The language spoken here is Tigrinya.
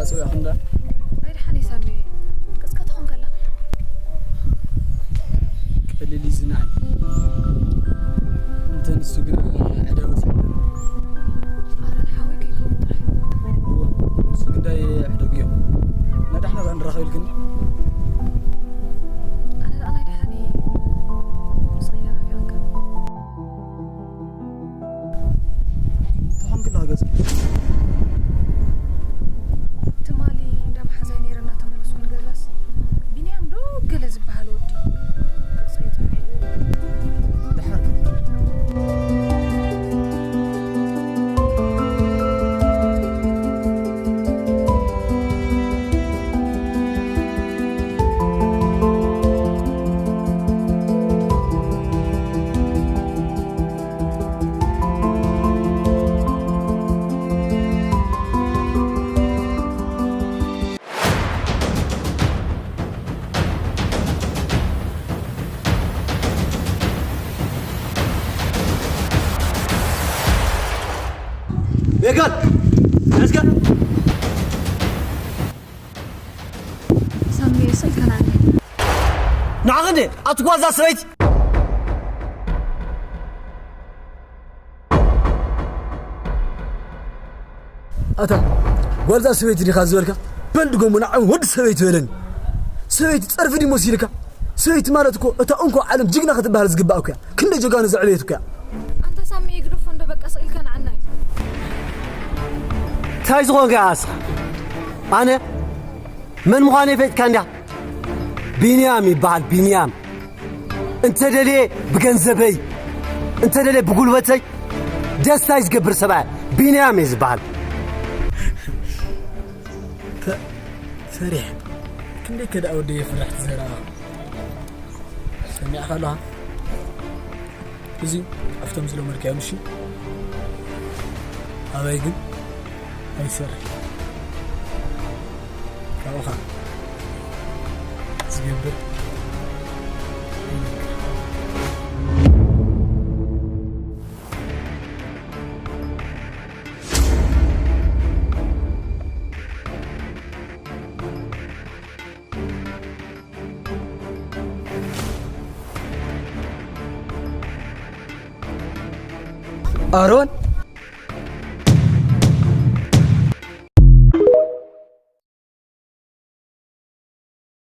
ጽውዕኹም ዶ? ናይ ደሓን እዩ ሳሚ። ገጽካ ትኾን ከላ። ቀሊል እዩ ዝናይ። እንተ ንሱ ግን ዕዳ በጺሑ። ኣረ ንሓወይ ከይከውን ጥራይ። እዎ፣ ንሱ ግዳይ ዕደጉ እዮም። ናይ ደሓን ራን ራኸብ ኢልክኒ? ኣነ ደኣ ናይ ደሓን እየ። ስቕ ኢለ ናፊቐካ። ትኾን ክላ ገጽ። ትማሊ እንዳ መሓዛይ ነይረ እናተመለስኩ ንገዛስ፣ ቢንያም ዶ ገለ ዝበሃል ወዲ ገጸይ ጥዑይ። ደሓር ከ? ሜጋን! እስከ ሳሚ፣ ስልክና ንዓኺ እንዴ? ኣቲ ጓዛ ሰበይቲ! ኣታ ጓልዛ ሰበይቲ ዲኻ ዝበልካ? በል ድገሙ፣ ንዓም ወዲ ሰበይቲ በለኒ። ሰበይቲ ጸርፊ ድዩ መሲልካ? ሰበይቲ ማለት እኮ እታ እንኮ ዓለም ጅግና ክትበሃል ዝግባእ እኮ እያ። ክንደይ ጀጋኑ ዘዕበየት እኮ እያ። ኣንታ ሳሚ፣ ግደፎ እንዶ በቃ፣ ስቕ ኢልካ ንዓና እዩ። እንታይ ዝኾንካ ኢኻ ንስኻ? ኣነ መን ምዃነይ ፈሊጥካ እንዲኻ? ቢንያም ይበሃል፣ ቢንያም። እንተ ደልየ ብገንዘበይ፣ እንተ ደልየ ብጉልበተይ ደስታይ ዝገብር ሰብኣይ ቢንያም እየ ዝበሃል። ፈ-፣ ፈሪሕ። ክንደይ ከ ደኣ ወደይ የፍርሕ ትዘረባ። ሰሚዕካ ኣለኻ? እዚ ኣብቶም ዝለመድካዮም፣ እሺ? ኣባይ ግን ኣይሰርሕ። ካብኡኻ ዝገብር ኣይነግር። ኣሮን፣